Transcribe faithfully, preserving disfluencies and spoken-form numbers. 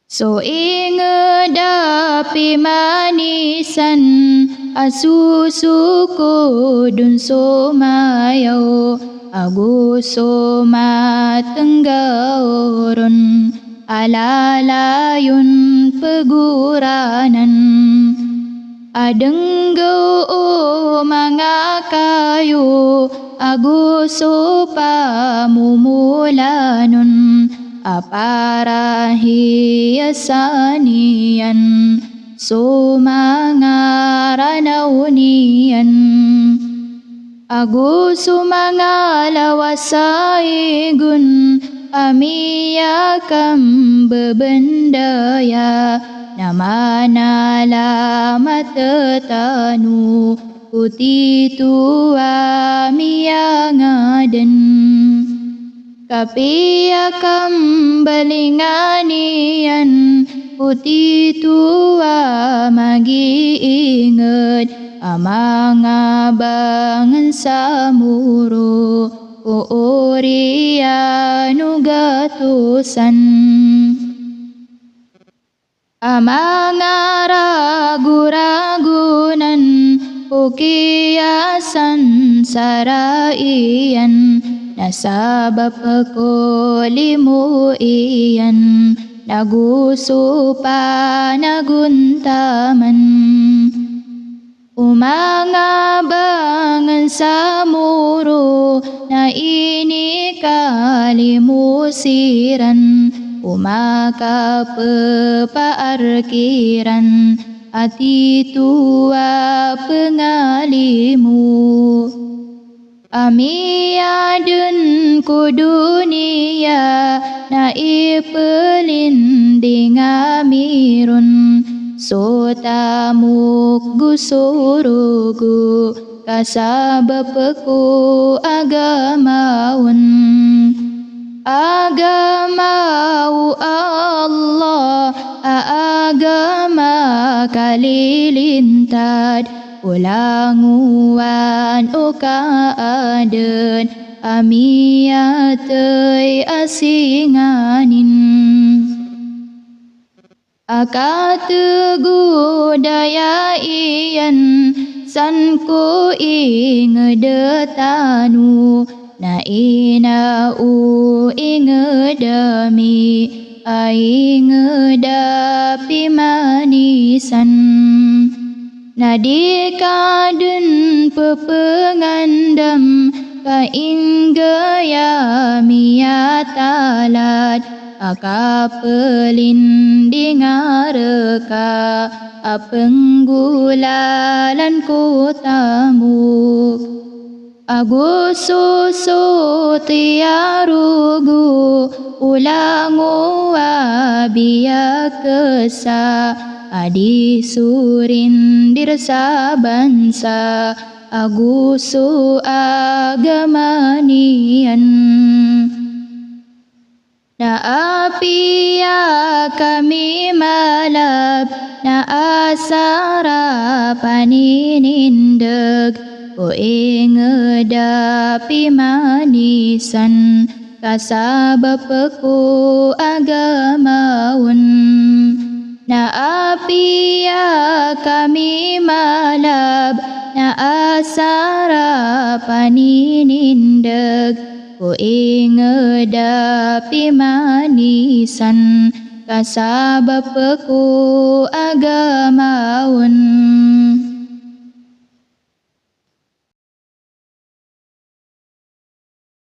So inged a pimanisan a sosokod on so mayaw ago so matenggaw ron a lalayon pegoranan. Adenggew o manga kayo ago so pamomolan on a parahiyasan iyan so manga Ranaw niyan. Ago so manga lawas a igon a miyakambebendaya na manala matetano ko tito a miyangaden. Kapiya kambalingan iyan ko tito a magiinged a manga bangen sa moro ko oriyan o gatosan. A manga ragoragonan ko kiyasansara iyan na sabap ko limo iyan nago so panagontaman. O manga bangen sa moro na inikalimo siran o makapepaar kiran a tito a pengalimo. A miyaden ko doniya na ipelinding ami ron so tamok go sorogo ka sabap ko agama on. Agama o Allah a agama kalilintad o langowan o kaaden a miyatay a singanin. A kategodaya iyan san ko inged tano na ina o inged ami a inged a pimanisan. Na di ka den pepengandam ka inggaya miyatalad a kapelindinga reka a penggolalan ko tamok. Ago so soti a rogo o langowan a biyakesa a di sorindir sa bansa ago so agama niyan. Na apiya kami malab na asar a paninindeg ko inged a pimanisan ka sabap ko agama on. Na apiya kami malab na asar a paninindeg ko inged a pimanisan ka sabap ko agama on.